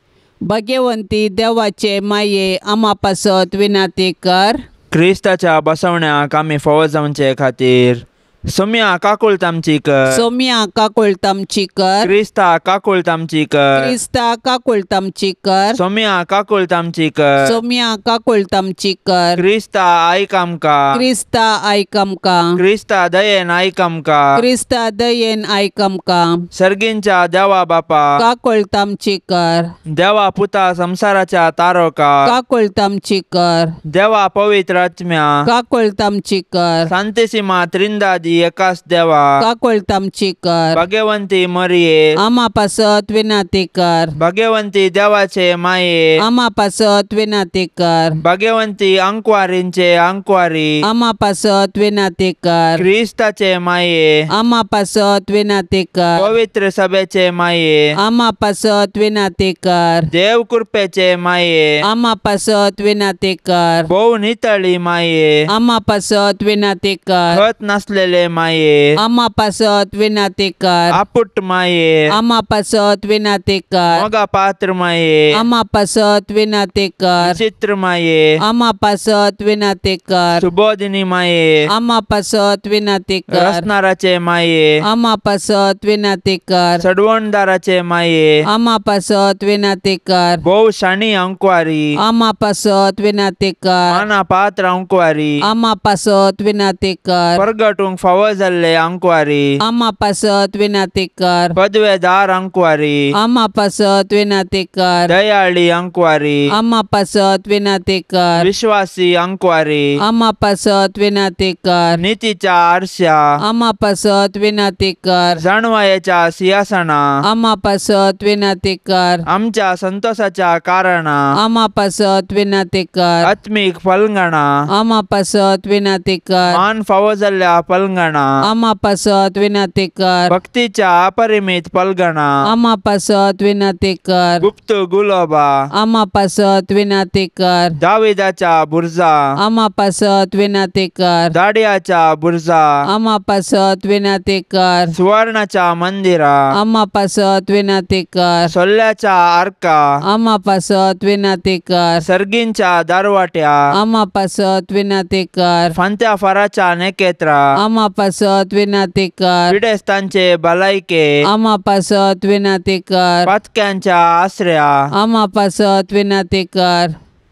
भगवंती देवाचे माये आमा पासत विनाती कर. क्रिस्ताच्या बसवण्याक आमी फावो जावचे खातीर सोम्या काकुळट आमची कर. सोम्या काकुळट आमची कर. क्रिस्ता काकुळट आमची कर. क्रिस्ता काकुळट आमची कर. सोम्या काकुळट आमची कर. सोम्या काकुळट आमची कर. क्रिस्ता आयक आमकां. क्रिस्ता आयक आमकां. क्रिस्ता दयेन आयक आमकां. क्रिस्ता दयेन आयक आमकां. सर्गींच्या देवा बापा काकुळट आमची कर. देवा पुता संसाराच्या तारोका काकुळट आमची कर. देवा पवित्र आत्म्या काकुळट आमची कर. सांतेसीमा त्रिंदादी एकास देवा काकुळट आमची कर. भगवंती मरिये आमा पासत विनाती कर. भगवंती देवाचे माये आमा पासत विनाती कर. भगवंती अंकवारींचे अंकवारी आमा पासत विनाती कर. क्रिस्ताचे माये आमा पासत विनाती कर. पवित्र सभेचे माये आमा पासत विनाती कर. देव कृपेचे माये आमा पासत विनाती कर. भोव नितळी माये आमा पासत विनाती कर. खत नासलेले माये आमा पासत विनाती कर. आपुट माये आमा पासत विनाती कर. मोगा पात्र माये आमा पासत विनाती कर. विचित्र माये आमा पासत विनाती कर. सुबोधिनी माये आमा पासत विनाती कर. रसनाराचे माये आमा पासत विनाती कर. सडवणदाराचे माये आमा पासत विनाती कर. भोव शाणी अंकवारी आमा पासत विनाती कर. माना पात्र अंकवारी आमा पासत विनाती कर. परगटूंक फावो जाल्ले अंकवारी आमा पासत विनाती कर. पदवेदार अंकवारी आमा पासत विनाती कर. दयाळी अंकवारी आमा पासत विनाती कर. विश्वासी अंकवारी आमा पासत विनाती कर. नीतीच्या आरश्या आमा पासत विनाती कर. जाणवायेच्या सिंहासना आमा पासत विनाती कर. आमच्या संतोषाच्या कारणा आमा पासत विनाती कर. आत्मीक फलंगणा आमा पासत विनाती कर. मान फावो जाल्ल्या पलंगणा आमा पासत विनाती कर. भक्तीच्या अपरिमित पलगणा आमा पासत विनाती कर. गुप्त गुलोबा आमा पासत विनाती कर. दाविदाच्या बुर्जा आमा पासत विनाती कर. दाडियाच्या बुर्जा आमा पासत विनाती कर. सुवर्णाच्या मंदिरा आमा पासत विनाती कर. सोल्ल्याच्या आर्का आमा पासत विनाती कर. सर्गींच्या दारवाट्या आमा पासत विनाती कर. फांत्या फाराच्या नेकेत्रा आमा पासत विनाती कर. पिडेस्तांचे भलायके आमा पासत विनाती कर. पातक्यांच्या आसऱ्या आमा पासत विनाती कर.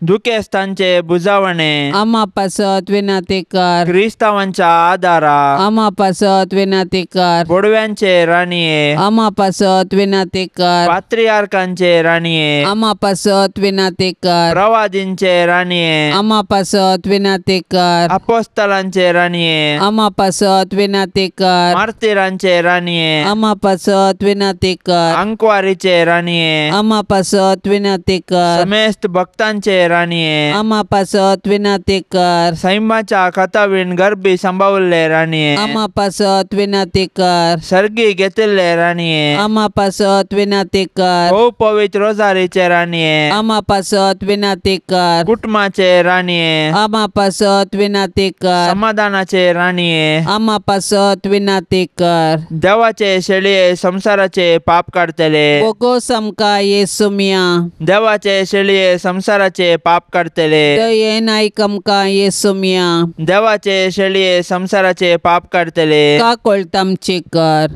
दुखेस्तांचे बुजावणे आमा पासत विनाती कर. क्रिस्तावांच्या आदारा आमा पासत विनाती कर. बोडव्यांचे राणये आमा पासत विनाती कर. पात्रियार्कांचे राणये आमा पासत विनाती कर. प्रवादींचे राणये आमा पासत विनाती कर. अपोस्तलांचे राणये आमा पासत विनाती कर. मार्तीरांचे राणये आमा पासत विनाती कर. अंकवारीचे राणये आमा पासत विनाती कर. समेस्त भक्तांचे राणये आमा पासत विनाती कर. सैमाच्या खतावीण गर्भी सांबावल्ले राणये आमा पासत विनाती कर. सर्गी घेतिल्ले राणये आमा पासत विनाती कर. भोव पवित्र रोजारीचे राणये आमा पासत विनाती कर. कुटुंबाचे राणये आमा पासत विनाती कर. समाधानाचे राणये आमा पासत विनाती कर. देवाचे शेळये संसाराचे पाप काडतले बोगोस आमकां येसुमिया देवाचे शेळये संसाराचे पाप काडतले दयेन आयक आमकां येसुमिया देवाचे शेळये संसाराचे पाप काडतले काकुळट आमची कर.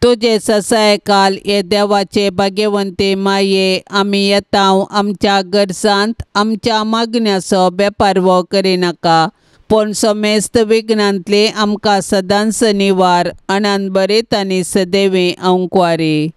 तुजे ससायकाल हे देवाचे भाग्यवंती माये आमी येता आमच्या गरजांत आमच्या मागण्याचो बेपारवो करिनाका पूण समेस्त विघ्नांतली आमकां सदांच निवार अनान बरेत आनी सदैवी अंकवारी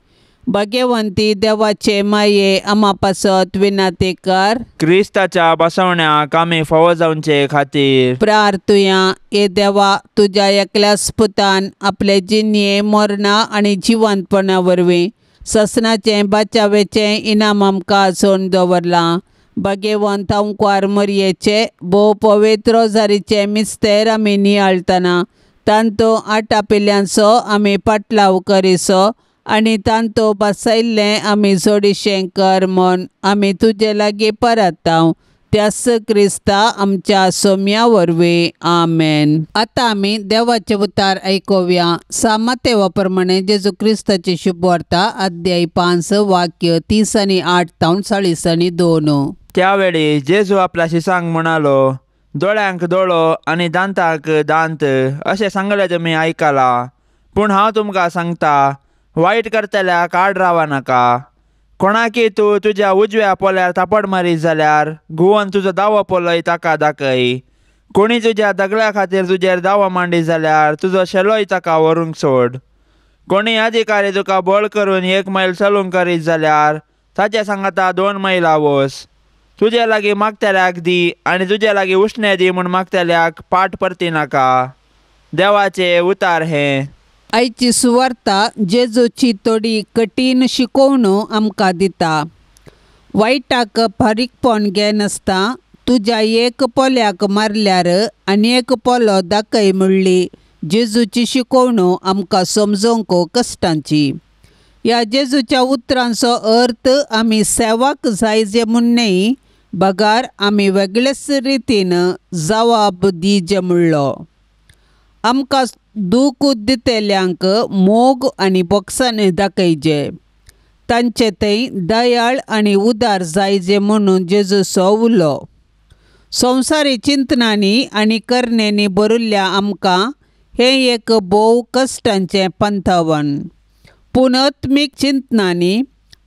भाग्यवंती देवाचे माये आमा पासत विनाती कर. क्रिस्ताच्या बसवण्याक आमी फावो जावचे खातीर प्रार्थुया. हे देवा तुज्या एकल्याच पुतान आपले जिणये मरणा आनी जिवंतपणा वरवीं ससनाचें बाचावेचें इनाम आमकां आसोवन दवरलां. भाग्यवंत अंकुर मरयेचे भोव पवित्र रोजारीचे मिस्तेर आमी नियाळटना तांतो आटापिल्यांचो आमी पाटलाव करिसो आनी तांतो बसयल्लें आमी जोडिशें कर म्हूण आमी तुजे लागीं परताव त्यास क्रिस्ता आमच्या सोम्या वरवीं आमेन. आतां आमी देवाचे उतार आयकुया. सामतेवा प्रमाणे जेजू क्रिस्ताची शुभवार्ता अध्याय 5 वाक्य 30 आनी 8 तावन 40 आनी 2. त्यावेळी जेजू आपल्या शिसांक म्हणालो, दोळ्यांक दोळो आनी दांतांक दांत अशें सांगलें तुमी आयकलां, पूण हांव तुमकां सांगता, वायट करतल्याक आड रावा नाका. कोणाकी तूं तुज्या उजव्या पोल्यार थापड मारीत जाल्यार घुंवन तुजो दावो पोलोय ताका दाखय. कोणी तुज्या दगल्या खातीर तुजेर दावो मांडी जाल्यार तुजो शेलोय ताका व्हरूंक सोड. कोणी अधिकारी तुका बळ करून 1 मैल चलूंक करीत जाल्यार ताचे सांगाता 2 मैलां वस. तुजे लागीं मागतल्याक दी आनी तुजे लागीं उश्णें दी म्हूण मागतल्याक पाट परती नाका. देवाचे उतार हें. आयची सुवार्ता जेजूची थोडी कठीण शिकोवणू आमकां दिता. वायटाक फारीकपण घेनासता तुज्या एक पोल्याक मारल्यार आनी एक पोलो दाखय म्हणली जेजूची शिकोवणू आमकां समजोवंक कश्टांची. ह्या जेजूच्या उतरांचो अर्थ आमी सेवाक जायजे म्हूण न्हय, बगार आमी वेगळेच रितीन जवाब दिजे म्हणलो. आमकां दूख दितल्यांक मोग आनी बोक्सांनी दाखयजे, तांचे थंय दयाळ आनी उदार जायजे म्हणून जेजूचो उलो. संवसारी चिंतनांनी आनी करणेंनी भरिल्ल्या आमकां हें एक भोव कश्टांचें पंथावन, पूण आत्मीक चिंतनांनी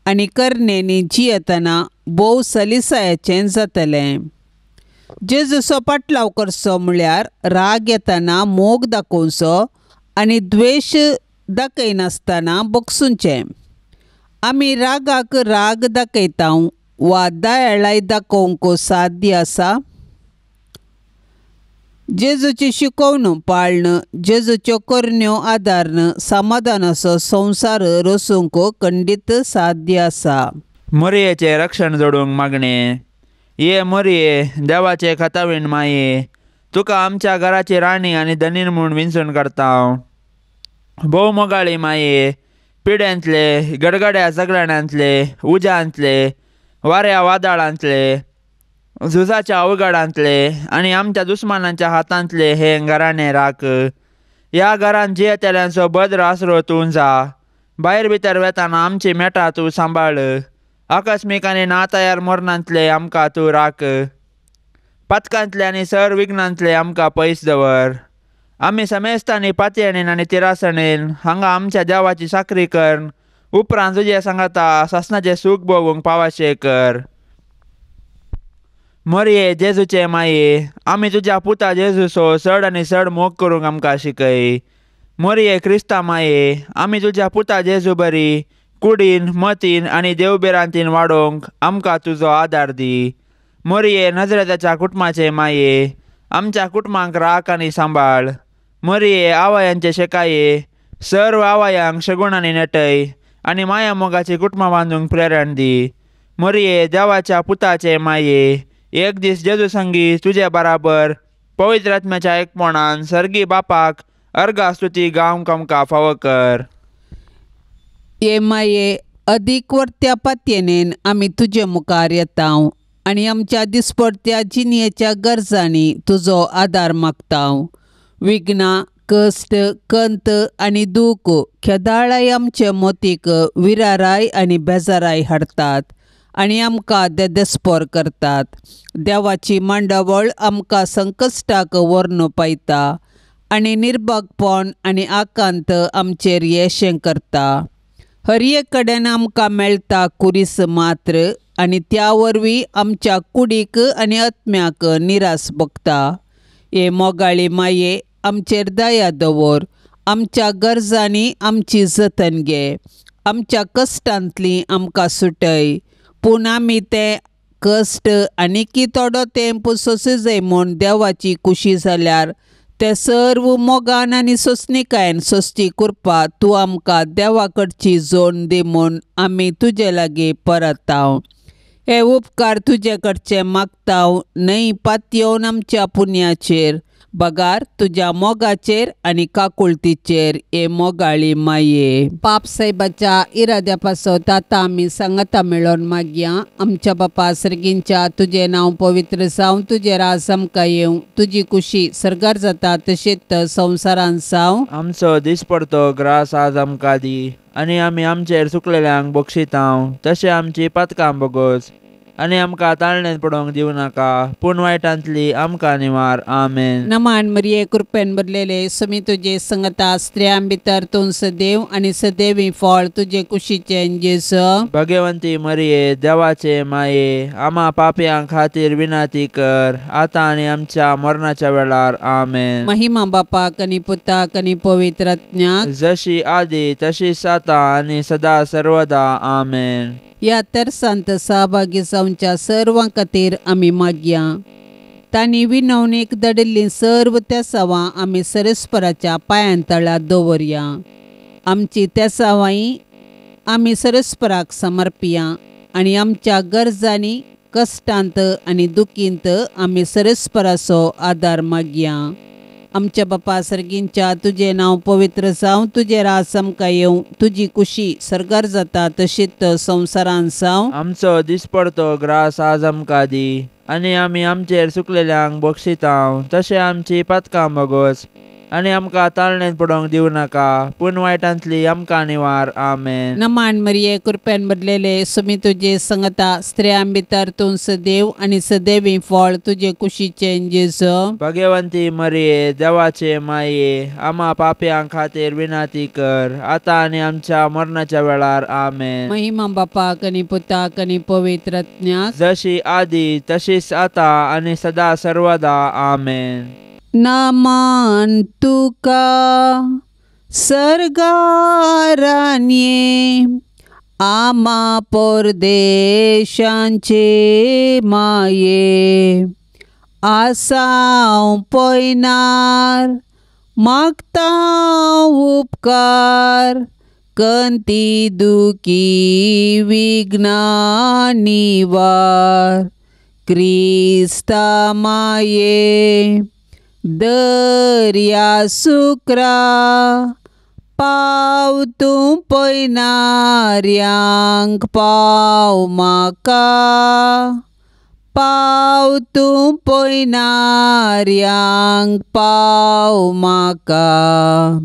आनी करणेंनी जियेतना भोव सलिसायाचें जातलें. जेजूचो पाटलाव करचो म्हळ्यार राग येतना मोग दाखोवचो आनी द्वेश दाखयनासतना बगसुचें. आमी रागाक राग दाखयता वा दयाळाय दाखोवंक साध्य आसा. जेजूची शिकोवणू पाळण, जेजूच्यो करण्यो आदारण समाधानाचो संवसार रचूंक खंडीत साध्य आसा. मोरयेचें रक्षण जोडूंक मागणें. ये मोरये, देवाचे खातावीण माये, तुका आमच्या घराची राणी आनी धनीन म्हूण विंचून काडता हांव. भोव मोगाळी माये, पिड्यांतले, गडगड्या सगळ्यांतले, उज्यांतले, वाऱ्या वादळांतले, झुजाच्या अवघडांतले आनी आमच्या दुस्मानांच्या हातांतले हे घराणें राख. ह्या घरांत जियेतल्यांचो भद्र आसरो तूं जा. भायर भितर वेताना आमची मेटां तूं सांबाळ. आकस्मीक आनी नातयार मरणांतले आमकां तूं राख. पातकांतले आनी सर विघ्नांतले आमकां पयस दवर. आमी समेस्तांनी पातयेणेन आनी तिरासणेन हांगा आमच्या देवाची साकरी कर उपरांत तुजे सांगाता सासणाचें सूख भोगूंक पावाशें कर. मोरये जेजूचे माये, आमी तुज्या पुता जेजूचो चड आनी चड मोग करूंक आमकां शिकय. मोरये क्रिस्ता माये, आमी तुज्या पुता जेजू बरी कुडीन मतीन आनी देवभिरांतीन वाडोवंक आमकां तुजो आदार दी. मोरये नजरेताच्या कुटुंबाचे माये, आमच्या कुटुंबांक राख आनी सांबाळ. मोरये आवयांचे शेकाये, सर्व आवयांक शगुणांनी नटय आनी माया मोगाची कुटुंबां बांदूंक प्रेरण दी. मोरये देवाच्या पुताचे माये, एक दीस जेजू संगी तुजे बराबर पवित्र आत्म्याच्या एकपणान सर्गी बापाक अर्घा स्तुती गावंक आमकां फावो कर. ये माये, अदीक वर्त्या पातयेनेन आमी तुजे मुखार येता आनी आमच्या दिसपडत्या जिणेच्या गरजांनी तुजो आदार मागता. विघ्नां, कश्ट, कंत आनी दूख खेदाळाय आमचे मोतीक विराराय आनी बेजाराय हाडटात आनी आमकां देदेस्पोर करतात. देवाची मांडावळ आमकां संकश्टाक व्हरून पायता आनी निर्भगपण आनी आकांत आमचेर येशें करता. हर एक कडेन आमकां मेळटा कुरीस मात्र आनी त्या वरवीं आमच्या कुडीक आनी आत्म्याक निरास भोगता. हे मोगाळी माये, आमचेर दया दवर. आमच्या गरजांनी आमची जतन घे. आमच्या कश्टांतली आमकां सुटय. पूण आमी ते कश्ट आनीकी थोडो तेंप सोंसू म्हूण देवाची खुशी जाल्यार ते सर्व मोगान आनी सोंसणीकायेन सोंसची कृपा तूं आमकां देवा कडची जोड दी म्हूण आमी तुजे लागीं परताव. हे उपकार तुजे कडचे मागताव न्हय पातयेवन आमच्या पुण्याचेर बगार तुज्या मोगाचेर आनी काकुळतीचेर हे मोगाळी माये. पाप साहेबाच्या इराद्या पासत आतां आमी सांगाता मेळोन मागया. आमच्या बापा सर्गींच्या तुजें नांव पवित्र जावं, तुजें राज आमकां येवं, तुजी कुशी सर्गार जाता तशेंच संवसारान जावं. आमचो दिसपडतो ग्रास आज आमकां दी आनी आमी आमचेर चुकलेल्यांक बक्षितांव तशें आमची पातकां बोगोस आनी आमकां ताळणेन पडोवंक दिवं नाका पूण वायटांतली आमकां निवार. आमेन. नमान मरिये कृपेन भरलेले समी तुजे संगता, स्त्रियां भितर तूं सदैव आनी सदैवी फळ तुजे कुशीचें जेजू. भगवंती मरिये देवाचे माये आमा पापयां खातीर विनंती कर आतां आनी आमच्या मरणाच्या वेळार. आमेन. महिमा बापाक आनी पुताक आनी पवित्र आत्म्याक, जशी आदी तशीच आतां आनी सदा सर्वदा. आमेन. ह्या तेर्सांत सहभागी जावच्या सर्वां खातीर आमी मागया. तांणी विनवणीक धाडिल्लीं सर्व तेसावां आमी सरस्पराच्या पांयां तळा दवरया. आमची तेसावांय आमी सरस्पराक समर्पिया आनी आमच्या गरजांनी कश्टांत आनी दुखींत आमी सरस्पराचो आदार मागया. आमच्या बापा सर्गींच्या तुजें नांव पवित्र जावं, तुजें राज आमकां येवं, तुजी कुशी सर्गार जाता तशीच संवसारान जावं. आमचो दिसपडतो ग्रास आज आमकां दी आनी आमी आमचेर चुकलेल्यांक बक्षितांव तशें आमची पातकां बोगोस आनी आमकां ताळणेन पडोवंक दिवं नाका पूण वायटांतली आमकां निवार. आमेन. नमान मरिये कृपेन भरलेले समी तुजे संगता, स्त्रियां भितर तूं सदैव आनी सदैवी फळ तुजे कुशीचें जेजू. भगवंती मरिये देवाचे माये आमा पापयां खातीर विनंती कर आतां आनी आमच्या मरणाच्या वेळार. आमेन. महिमा बापाक आनी पुताक आनी पवित्र आत्म्याक, जशी आदी तशीच आतां आनी सदा सर्वदा. आमेन. नमन तुका सर्गारान्ये आमा परदेशांचे माये, आसाव पयनार मागता उपकार, कंती दुखी विघ्ना निवार. क्रिस्ता माये दर्या सुक्रा, पाव तूं पयनाऱ्यांक पाव म्हाका, पाव तूं पयनाऱ्यांक पाव म्हाका.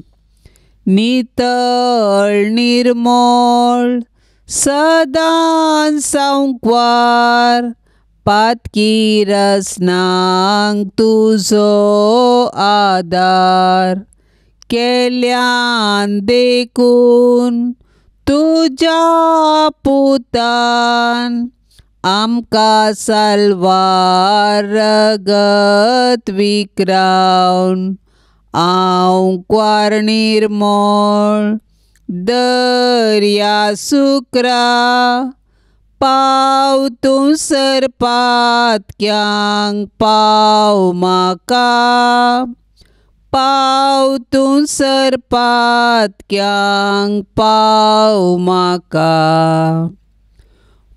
नितळ निर्मळ सदां सांकवार, पातकी रसनांक तुजो आदार, केल्यान देखून तुज्या पुतान आमकां साल्वार रगत विक्रावन. आंकवार निर्मळ दर्या सुक्रा, पाव तूं सरपातक्यांक पाव म्हाका, पाव तूं सरपातक्यांक पाव म्हाका.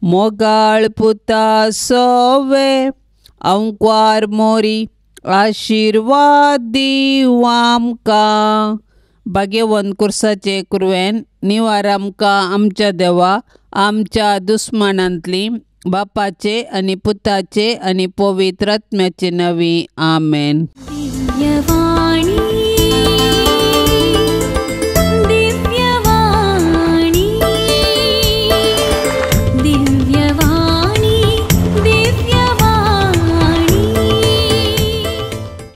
मोगाळ पुता सोवे आंकवार मोरी, आशिर्वाद दीव आमकां. भाग्यवंत कुर्साचे कुरवेन निवार आमकां आमच्या देवा आमच्या दुस्मानांतली, बापाचे आनी पुताचे आनी पवित्र आत्म्याचे नांवी. आमेन. दिव्यवाणी.